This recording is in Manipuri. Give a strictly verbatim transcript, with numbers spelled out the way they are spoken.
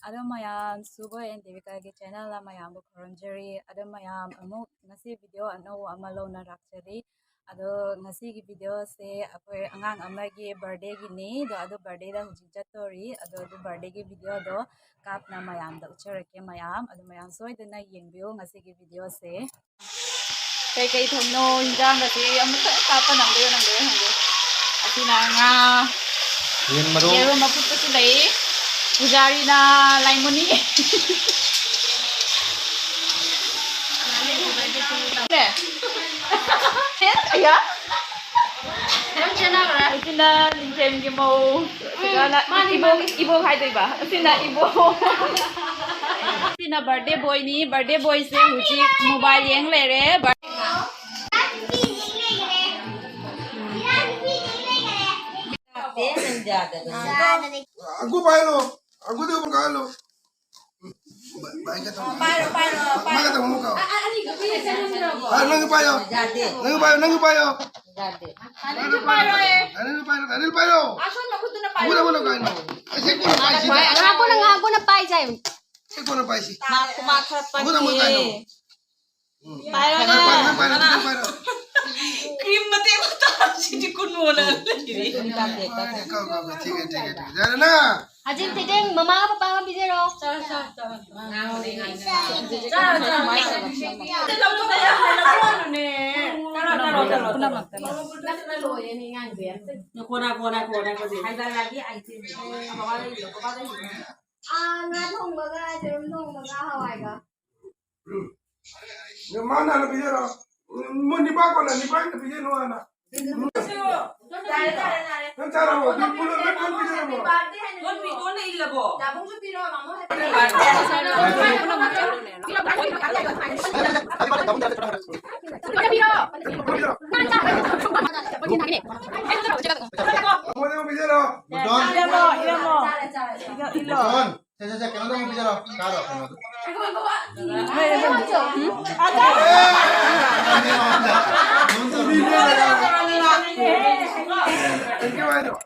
ꯑꯗꯣ ꯃꯌꯥꯝ ꯁꯨꯕꯣꯏ ꯑꯦꯟ ꯗꯦꯕꯤꯀꯥꯒꯤ ꯆꯦꯅꯦꯜꯗ ꯃꯌꯥꯝꯕꯨ ꯈꯨꯔꯨꯝꯖꯔꯤ꯫ ꯑꯗꯣ ꯃꯌꯥꯝ ꯑꯃꯨꯛ ꯉꯁꯤ ꯚꯤꯗꯤꯑꯣ ꯑꯅꯧꯕ ꯑꯃ ꯂꯧꯅ ꯂꯥꯛꯆꯔꯤ꯫ ꯑꯗꯣ ꯉꯁꯤꯒꯤ ꯚꯤꯗꯤꯑꯣꯁꯦ ꯑꯩꯈꯣꯏ ꯑꯉꯥꯡ ꯑꯃꯒꯤ ꯕꯥꯔꯗꯦꯒꯤꯅꯤ꯫ ꯑꯗꯣ ꯑꯗꯨ ꯕꯥꯔꯗꯦꯗ ꯍꯧꯖꯤꯛ ꯆꯠꯇꯣꯔꯤ꯫ ꯑꯗꯣ ꯑꯗꯨ ꯕꯥꯔꯗꯦꯒꯤ ꯚꯤꯗꯤꯑꯣꯗꯣ ꯀꯥꯞꯅ ꯃꯌꯥꯝꯗ ꯎꯠꯆꯔꯛꯀꯦ ꯃꯌꯥꯝ꯫ ꯑꯗꯣ ꯃꯌꯥꯝ ꯁꯣꯏꯗꯅ ꯌꯦꯡꯕꯤꯌꯨ ꯉꯁꯤꯒꯤ ꯚꯤꯗꯤꯑꯣꯁꯦ꯫ ꯀꯩꯀꯩ ꯊꯣꯡꯅꯣ? ꯍꯤꯟꯖꯥꯡꯒꯁꯦ ꯑꯃꯨꯛꯇ ꯀꯥꯞꯄ ꯅꯪꯗꯣꯏꯔꯣ, ꯅꯪꯗꯣꯏꯔꯣ ꯈꯪꯗꯦ꯫ ꯑꯁꯤꯅ ꯉꯥ, ꯌꯦꯟ ꯃꯔꯨꯝ꯫ ꯌꯦꯔꯨꯝ ꯑꯐꯨꯠꯄꯁꯨ ꯂꯩ꯫ ꯄꯨꯖꯥꯔꯤꯅ ꯂꯥꯏꯃꯨꯅꯤ꯫ ꯅꯦ? ꯑꯌꯥ꯫ ꯌꯥꯝ ꯈꯦꯠꯅꯈ꯭ꯔꯦ꯫ ꯑꯁꯤꯅ ꯂꯤꯡꯖꯦꯜꯒꯤ ꯃꯧ꯫ ꯎꯝ, ꯑꯁꯤꯅ ꯃꯥꯅꯤ, ꯏꯕꯣꯛ, ꯃꯥꯅꯤ꯫ ꯏꯕꯣꯛ ꯍꯥꯏꯗꯣꯏꯕ꯫ ꯑꯁꯤꯅ ꯏꯕꯣꯛ꯫ ꯑꯁꯤꯅ ꯕꯥꯔꯗꯦ ꯕꯣꯏꯅꯤ꯫ ꯕꯥꯔꯗꯦ ꯕꯣꯏꯁꯦ ꯍꯧꯖꯤꯛ ꯃꯣꯕꯥꯏꯜ ꯌꯦꯡ ꯂꯩꯔꯦ꯫ ꯕꯥꯔ- ꯑꯒꯨ ꯄꯥꯏꯔꯣ, ꯑꯒꯨꯗꯤ ꯑꯃꯨꯛ ꯀꯥꯍꯜꯂꯣ꯫ ꯄꯥꯏꯔꯣ, ꯄꯥꯏꯔꯣ, ꯄꯥꯏꯔꯣ꯫ ꯃꯥꯒ ꯇꯧꯕ ꯑꯃꯨꯛ ꯀꯥꯎ꯫ ꯑ, ꯑ, ꯑꯅꯤ ꯈꯛꯇꯤ ꯆꯠꯅꯤꯡꯗ꯭ꯔꯕꯣ? ꯑ, ꯅꯪꯒꯤ ꯄꯥꯏꯌꯣ꯫ ꯌꯥꯗꯦ꯫ ꯅꯪꯒꯤ ꯄꯥꯏꯌꯣ, ꯅꯪꯒꯤ ꯄꯥꯏꯌꯣ꯫ ꯌꯥꯗꯦ꯫ ꯑꯅꯤꯁꯨ ꯄꯥꯏꯔꯣꯏ꯫ ꯑꯅꯤꯁꯨ ꯄꯥꯏꯔꯣ, ꯑꯅꯤꯁꯨ ꯄꯥꯏꯔꯣ꯫ ꯑꯁꯣꯟ ꯃꯈꯨꯠꯇꯨꯅ ꯄꯥꯏꯌꯣ꯫ ꯑꯃꯨꯛ, ꯑꯃꯨꯛ ꯀꯥꯏꯅꯣ꯫ ꯑꯁꯤ ꯀꯣꯟꯅ ꯄꯥꯏꯁꯤ꯫ ꯉꯥꯏꯍꯥꯛ ꯀꯣꯟꯅ, ꯉꯥꯏꯍꯥꯛ ꯀꯣꯟꯅ ꯄꯥꯏꯖꯦ꯫ ꯑꯁꯤ ꯀꯣꯟꯅ ꯄꯥꯏꯁꯤ꯫ ꯃꯥ, ꯃꯥ ꯈꯔ ꯑꯃꯨꯛ, ꯑꯃꯨꯛ ꯄꯪꯉꯦ꯫ ꯀꯥꯏꯅꯣ꯫ ꯎꯝ꯫ ꯄꯥꯏꯔꯣꯅꯦ꯫ ꯄꯥꯏꯔꯣ, ꯄꯥꯏꯔꯣ, ꯄꯥꯏꯔꯣ, ꯄꯥꯏꯔꯣ꯫ ꯀ꯭ꯔꯤꯝ ꯃꯇꯦꯛ ꯃꯇꯥ ꯁꯤꯗꯤ ꯀꯨꯟ ꯃꯣꯂꯥ ꯂꯩꯔꯤ꯫ ꯀꯥꯎ, ꯀꯥꯎ, ꯀꯥꯎ, ꯊꯤꯒꯦ, ꯊꯤꯒꯦ, ꯊꯤꯒꯦ꯫ ꯌꯥꯔꯦꯅ? ꯍꯧꯖꯤꯛ ꯊꯣꯏꯗꯤꯡ ꯃꯃꯥꯒ ꯄꯄꯥꯒ ꯄꯤꯖꯔꯣ꯫ ꯆꯥꯔꯣ, ꯆꯥꯔꯣ, ꯆꯥꯔꯣ꯫ ꯆꯥꯔꯣ, ꯆꯥꯔꯣ, ꯆꯥꯔꯣ꯫ ꯂꯧꯊꯣꯛꯄ ꯌꯥꯝ ꯍꯩꯅ ꯀꯣꯟꯅꯅꯦ꯫ ꯆꯥꯔꯣ, ꯆꯥꯔꯣ, ꯆꯥꯔꯣ꯫ ꯄꯨꯝꯅꯃꯛꯇ꯫ ꯅꯪꯅ ꯂꯣꯏꯔꯦꯅꯦ, ꯉꯥꯡꯕꯤ꯫ ꯉꯥꯏꯈꯣ, ꯉꯥꯏꯈꯣ, ꯉꯥꯏꯈꯣ, ꯉꯥꯏꯈꯣ꯫ ꯍꯥꯏꯗꯔꯕꯥꯗꯤ ꯑꯥꯏꯇꯦꯝ꯫ ꯕꯕꯥ ꯂꯩꯔꯤꯗꯣ, ꯕꯕꯥ ꯂꯩꯔꯤꯗꯣ꯫ ꯑꯥ, ꯉꯥ ꯊꯣꯡꯕꯒ, ꯌꯦꯔꯨꯝ ꯊꯣꯡꯕꯒ, ꯍꯋꯥꯏꯒ꯫ ꯎꯝ꯫ ꯃꯥꯅ ꯍꯥꯟꯅ ꯄꯤꯖꯔꯣ꯫ ꯎꯝ, ꯃꯣꯏ ꯅꯤꯄꯥ ꯀꯣꯟꯅ, ꯅꯤꯄꯥꯅ ꯄꯤꯖꯅꯨ ꯍꯥꯟꯅ꯫ ꯌꯥꯔꯦ, ꯌꯥꯔꯦ, ꯌꯥꯔꯦ꯫ ꯅꯪ ꯆꯥꯔꯕꯣ? ꯗꯣꯟ ꯄꯨꯂꯞ ꯅꯪ ꯗꯣꯟ ꯄꯤꯖꯔꯕꯣ? ꯗꯣꯟ ꯄꯤ-, ꯗꯣꯟꯅ ꯏꯜꯂꯕꯣ? ꯗꯥꯕꯨꯡꯁꯨ ꯄꯤꯔꯣ, ꯃꯥꯃꯣ ꯍꯥꯏ-, ꯃꯣꯏꯗ ꯄꯤꯖꯔꯣ꯫ ꯗꯣꯟ꯫ ꯏꯜꯂꯝꯃꯣ, ꯏꯜꯂꯝꯃꯣ꯫ ꯆꯥꯔꯦ, ꯆꯥꯔꯦ, ꯆꯥꯔꯦ꯫ ꯗꯣꯟ꯫ ꯁꯦ, ꯁꯦ, ꯁꯦ, ꯀꯩꯅꯣꯗ ꯑꯃꯨꯛ ꯄꯤꯖꯔꯣ꯫ ꯆꯥꯔꯣ, ꯀꯩꯅꯣꯗ꯫ Thank you, ꯍꯥꯏꯗ꯭ꯔꯣ?